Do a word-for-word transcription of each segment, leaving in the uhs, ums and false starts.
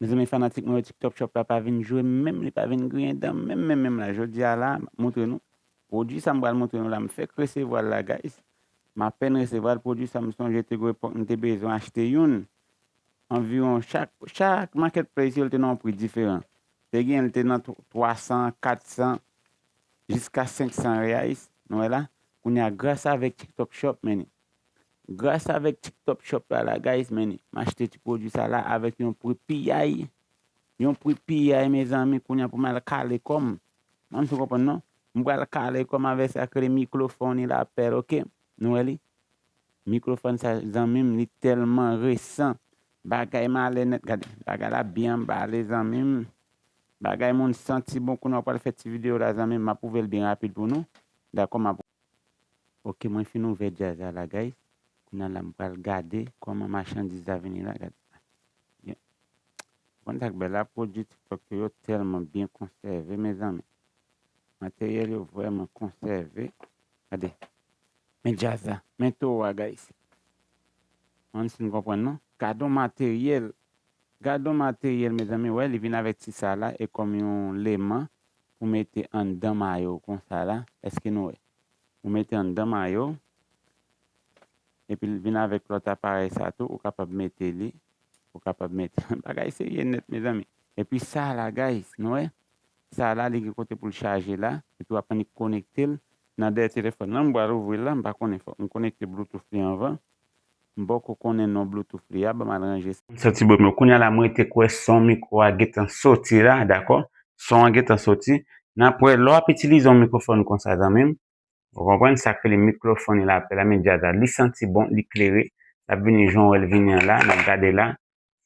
Mezanmi, fanatik mwen yo, TikTok Shop la pa vin jwe m menm, li pa vin griyen dan m menm, menm, menm la. Jodi a la, m ap montre nou. Pwodui sa m pral montre nou la, m fèk resevwa l la, guys. M apèn resevwa l, pwodui sa m sonje te gwo epòk m te bezwen achte youn. Anviwon chak, chak marketplace yo, l te nan yon pri diferan. Te gen, l te nan twa san, kat san, jiska senk san reais, nou wè la. Kounye a, gras avèk TikTok Shop, men, gras avèk TikTok Shop la, la, guys, men, m achte ti pwodui sa la avèk yon pri piyay. Yon pri piyay, mezanmi, kounye a pou m al kale kò m. Mwen, m sou konprann, non? M pral kale kò m avèk sa k rele mikwofòn lapèl, oke? Nou wè li? Mikwofòn sa, zanmi m, li tèlman resan. Bagay malè nèt, gade. Bagay la byen anbale, zanmi m. Bagay moun santi bon, kounye a w pral fè ti videyo la, zanmi m. M ap ouvè l byen rapid pou nou. Dakò, m ap Ok, mwen fin ouvè djaz la la, guys. Kounye a la, m pral gade kòman machandiz la vini la. Gade. Byen. Konn sa k bèl la, pwodui TikTok yo, yo tèlman byen konsève, mezanmi. Materyèl yo vrèman konsève. Gade. Men djaz la, men towo a, guys. Mwen si n konprann, non? Gade yon materyèl. Gade yon materyèl, mezanmi. Wè, li vin avèk ti sa la, e kòm yon leman pou mete anndan mayo konsa la. Èske nou wè? Ou mete anndan mayo, epi l vin avèk lòt aparèy sa tou, ou kapab mete li, ou kapab mete, bagay serye nèt, mezanmi. Epi sa la, guys, nou wè? Sa la, li gen kote pou l chaje la, epi w ap annik konekte l nan dèyè telefòn nan. M pral ouvri l la, m pa konnen, fòk m konekte Bluetooth li anvan. M poko konnen non Bluetooth li a, ban m al ranje sa. M santi bon, men kounye a la, mwen te kwè son mikwo a gentan soti la, dakò? Son an gentan soti. N ap wè, lè w ap itilize yon mikwofòn konsa, zanmi m, ou konprann sa k rele mikwofòn lapèl la, men djaz la, li santi bon, li klere, l ap vini jan w wè l vini an la, n ap gade la.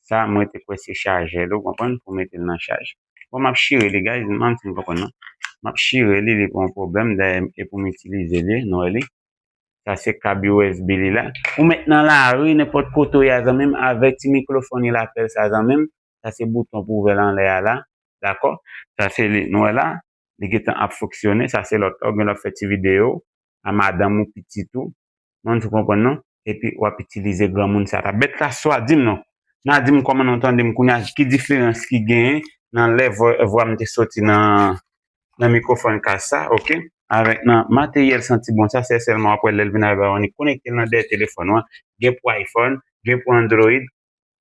Sa, mwen te kwè se chajè l, ou konprann, pou mete l nan chaj. Bon, m ap chire li, guys, m pa fin konprann, non. M ap chire li, li pa yon pwoblèm, dayè, e pou m itilize li, nou wè li. Sa se kab U S B li la. Ou mèt nan lari, nenpòt kote w ye a, zanmi m, avèk ti mikwofòn lapèl sa, zanmi m. Sa se bouton pou ouvè l anlè a la. Dakò? Sa se li. Nou wè la, li gentan ap fonksyone. Sa se lòt la. Ou gen lòt fè ti videyo a madanm ou, pitit ou. Mwen, ou konprann, non? Epi w ap itilize granmoun sa la. Bèt la swa, di m non. N a di m kòman nou tande m kounye a, ki diferans ki genyen nan lè vwa, vwa m te soti nan, nan mikwofòn kas sa, oke? Avèk nan materyèl santi bon sa, se sèlman w ap wè lè l vin avè w, annik konekte l nan dèyè telefòn ou an. Gen pou iPhone, gen pou Android.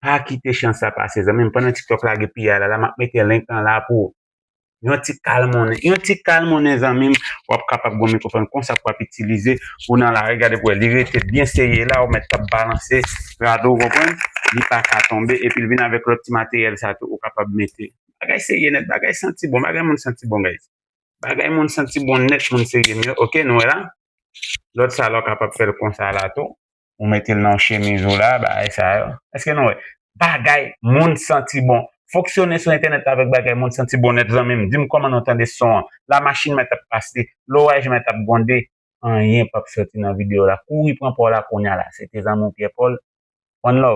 Pa kite chans sa pase, zanmi m. Pandan TikTok lage piyay la, la, m ap mete link lan la pou ou. Yon ti kal monnen, yon ti kal monnen, zanmi m, w ap kapab gon mikwofòn konsa k w ap itilize ou nan lari. Gade pou wè, li rete byen serye la, ou mèt k ap balanse, gade, ou konprann? Li pa ka tonbe, epi l vin avèk lòt ti materyèl sa tou, ou kapab mete. Bagay serye nèt, bagay santi bon, bagay moun santi bon, guys. Bagay moun santi bon nèt, moun serye m yo. Oke, nou wè la. Lòt sa la, w kapab fè l konsa la tou. Ou mete l nan yon chemiz ou la, bagay sa yo. Èske nou wè? Bagay moun santi bon. Fonksyone sou entènèt la avèk bagay moun santi bon nèt, zanmi m. Di m kòman nou tande son an. La machin mèt ap pase, loraj mèt ap gwonde. Anyen p ap soti nan videyo la. Kouri pran pa w la kounye a la. Se te zanmi w Pierre Paul. One love.